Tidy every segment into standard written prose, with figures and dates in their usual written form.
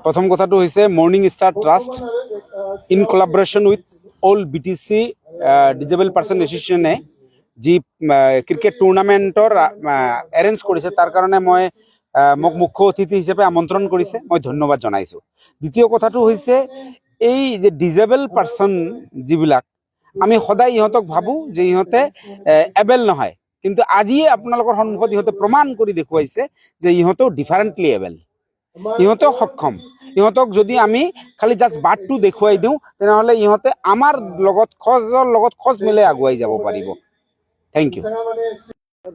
प्रथम कथाটো হৈছে morning star trust in collaboration with all BTC disable person एसोसिएशने जी क्रिकेट टूर्नामेंटर एरेंज करिছে तार कारणे মই মোক মুখ্য অতিথি হিচাপে আমন্ত্রণ করিছে মই ধন্যবাদ জনাইছো। দ্বিতীয় কথাটো হৈছে এই যে ডিজেবল পার্সন যিবিলাক আমি সদায় ইহঁতক ভাবো যে ইহঁতে এবেল নহয়, কিন্তু আজিয়ে আপোনালোকৰ সন্মুখত ইহঁতে প্ৰমাণ কৰি দেখুৱাইছে যে ইহঁতেও ডিফাৰেণ্টলি এবেল, ইহঁতেও সক্ষম। ইহঁতক যদি আমি খালি জাষ্ট বাটটো দেখুৱাই দিওঁ তেনেহ'লে ইহঁতে আমাৰ লগত খোজ মিলাই আগুৱাই যাব পাৰিব। Thank you.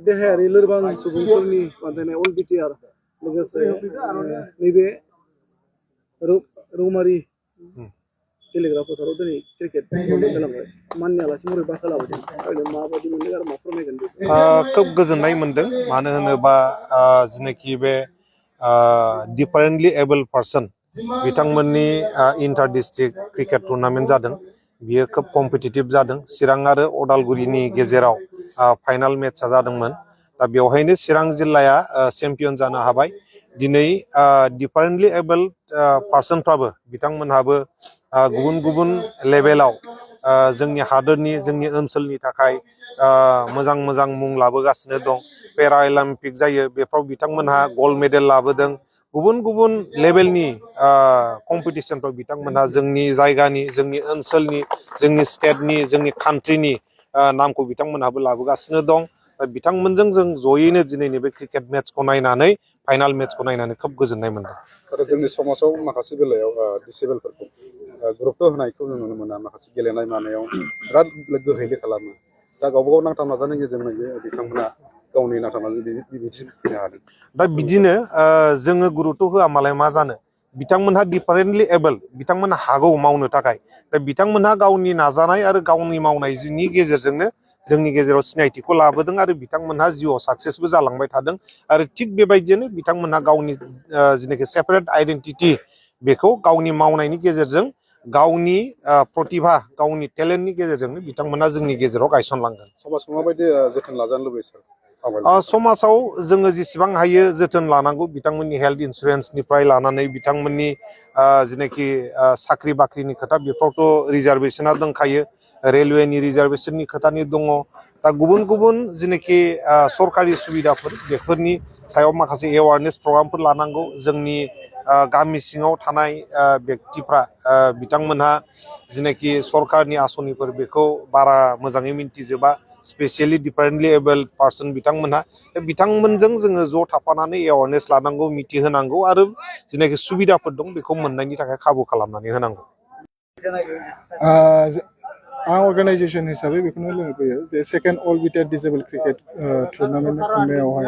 देहायारि लोरबां सुबुंफोरनि बादायनाय अल बिटिआर लोगोसे नैबे रौमारि गेलेग्रा फोथाराव दिनै क्रिकेट टुर्नामेन्ट जालांबाय। माननि आलासि महरै बाखा लाबोदों। माबायदि मोनदों आरो मा फोरमायगोन? खोब गोजोननाय मोनदों, मानो होनोबा जेनाखि बे डिफारेन्टलि एबल पार्सन बिथांमोननि इन्टार डिस्ट्रिक्ट क्रिकेट टुर्नामेन्ट जादों। बियो खोब कम्पिटिटिभ जादों। चिरां आरो अदालगुरिनि गेजेराव फाइनाल मेट्सआ जादोंमोन। दा बेवहायनो चिरां जिल्लाया चेम्पियन जानो हाबाय। दिनै डिफारेन्टलि एबल पार्सनफ्राबो बिथांमोनहाबो गुबुन गुबुन लेभेलाव जोंनि हादोरनि जोंनि ओनसोलनि थाखाय मोजां मोजां मुं लाबोगासिनो दं। पेरा अलिम्पिक जायो, बेफ्राव बिथांमोनहा गल्ड मेडेल लाबोदों। गुबुन गुबुन लेभेलनि कम्पिटिशनफ्राव बिथांमोनहा जोंनि जायगानि, जोंनि ओनसोलनि, जोंनि स्टेटनि, जोंनि कान्ट्रिनि नामखौ बिथांमोनहाबो लाबोगासिनो दं। बिथांमोनजों जों जयैनो दिनैनि बे क्रिकेट मेट्सखौ नायनानै, फाइनाल मेट्सखौ नायनानै खोब गोजोननाय मोनदों। आरो जोंनि समाजाव माखासे बेलायाव डिसेबोलफोरखौ गुरुत्व होनायखौ जों नुनो मोना। माखासे गेलेनाय मानायाव बिराद गोहैले खालामो। दा गावबा गाव नांथाब नाजानायनि गेजेरजों बिथांमोना गावनि नांथाब नाजानायनि बिदिन्थि फैनो हादों। दा बिदिनो जोङो गुरुत्व होआ मालाय मा जानो, बिथांमोनहा डिफारेन्टलि एबल, बिथांमोनहा हागौ मावनो थाखाय। दा बिथांमोनहा गावनि नाजानाय आरो गावनि मावनायनि गेजेरजोंनो जोंनि गेजेराव सिनायथिखौ लाबोदों आरो बिथांमोनहा जिउआव साक्सेसबो जालांबाय थादों। आरो थिग बेबायदिनो बिथांमोनहा गावनि जेनाखि सेपारेट आइडेन्टिटि बेखौ गावनि मावनायनि गेजेरजों, गावनि प्रतिभा, गावनि टेलेन्टनि गेजेरजोंनो बिथांमोनहा जोंनि गेजेराव गायसनलांगोन। समाजखौ माबायदि जोथोन लाजानो लुबैयो सार? समाजाव जोङो जेसेबां हायो जोथोन लानांगौ। बिथांमोननि हेल्थ इन्सुरेन्सनिफ्राय लानानै बिथांमोननि जेनाखि साख्रि बाख्रिनि खोथा बेफ्रावथ' रिजार्भेसना दंखायो। रेलवेनि रिजार्भेसननि खोथानि दङ। दा गुबुन गुबुन जेनाखि सरकारि सुबिदाफोर बेफोरनि सायाव माखासे एवारनेस प्रग्रामफोर लानांगौ। जोंनि गामि सिङाव थानाय व्यक्तिफ्रा बिथांमोनहा जेनाखि सरकारनि आसनिफोर बेखौ बारा मोजाङै मिन्थिजोबा, स्पेसियेलि डिफारेन्टलि एबल पार्सन बिथांमोनहा। बिथांमोनजों जोङो ज' थाफानानै एवारनेस लानांगौ, मिथिहोनांगौ आरो जेनाखि सुबिदाफोर दं बेखौ मोननायनि थाखाय खाबु खालामनानै होनांगौ। आं अर्गानाइजेसन हिसाबै बेखौनो लुबैयो जे सेकेन्ड अल बिटिआर डिजेबल क्रिकेट टुर्नामेन्ट खुंनायावहाय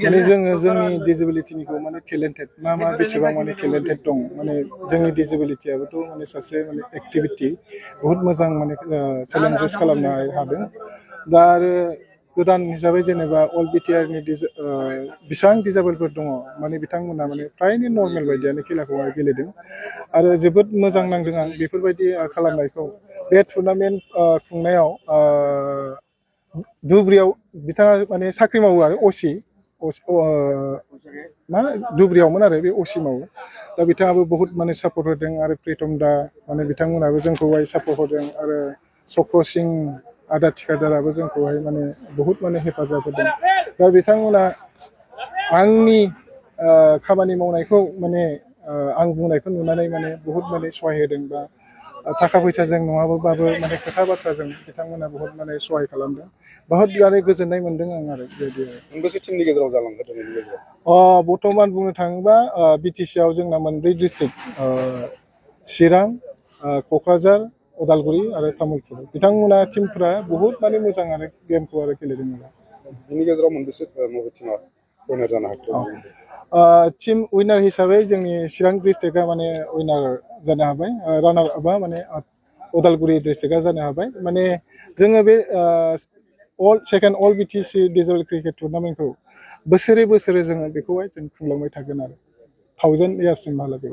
माने जोङो जोंनि डिजेबिलिटिनिखौ माने टेलेन्टेड मा बेसेबां माने टेलेन्टेड दं, माने जोंनि डिजेबिलिटियाबोथ' माने सासे माने एक्टिभिटि बहुद मोजां माने चेलेन्जेस खालामनो हादों। दा आरो गोदान हिसाबै जेनेबा अल बिटिआरनि बेसेबां डिजेबोलफोर दङ माने बिथांमोना माने फ्रायनो नर्मेल बायदियानो खेलाखौहाय गेलेदों आरो जोबोद मोजां नांदों आं बेफोरबायदि खालामनायखौ। बे टुर्नामेन्ट खुंनायाव धुब्रियाव बिथाङा माने साख्रि मावो आरो असि मा धुब्रियावमोन आरो बे असि मावो। दा बिथाङाबो बहुद माने सापर्ट होदों आरो प्रितम दा माने बिथांमोनाबो जोंखौहाय सापर्ट होदों आरो चक्र सिं आदा थिखादाराबो जोंखौहाय माने बहुद माने हेफाजाब होदों। दा बिथांमोना आंनि खामानि मावनायखौ माने आं बुंनायखौ नुनानै माने बहुद माने सहाय होदों। बा थाखा फैसाजों नङाबाबो माने खोथा बाथ्राजों बिथांमोना बहुद माने सहाय खालामदों। बहुद माने गोजोननाय मोनदों आं आरो बेबायदि। मोनबेसे टिमनि गेजेराव जालांखो दिनैनि गेजेराव? बर्तमान बुंनो थाङोबा बिटिसिआव जोंना मोनब्रै डिस्ट्रिक्ट चिरां, क'क्राझार, उदालगुरि आरो तामुलपुर। बिथांमोना टिमफ्रा बहुद माने मोजां आरो गेमखौ आरो गेलेदों। बिनि गेजेराव मोनबेसे बबे टिमा उइनार जानो हाखो? टिम उइनार हिसाबै जोंनि चिरां डिस्ट्रिक्टआ माने उइनार जानो हाबाय। रानार आपआ माने उदालगुरि डिस्ट्रिक्टआ जानो हाबाय। माने जोङो बे सेकेन्ड अल बिटिसि डिजेबल क्रिकेट टुर्नामेन्टखौ बोसोरे बोसोरे जोङो बेखौहाय जों खुंलांबाय थागोन आरो 1000 इयार्ससिमहालागै।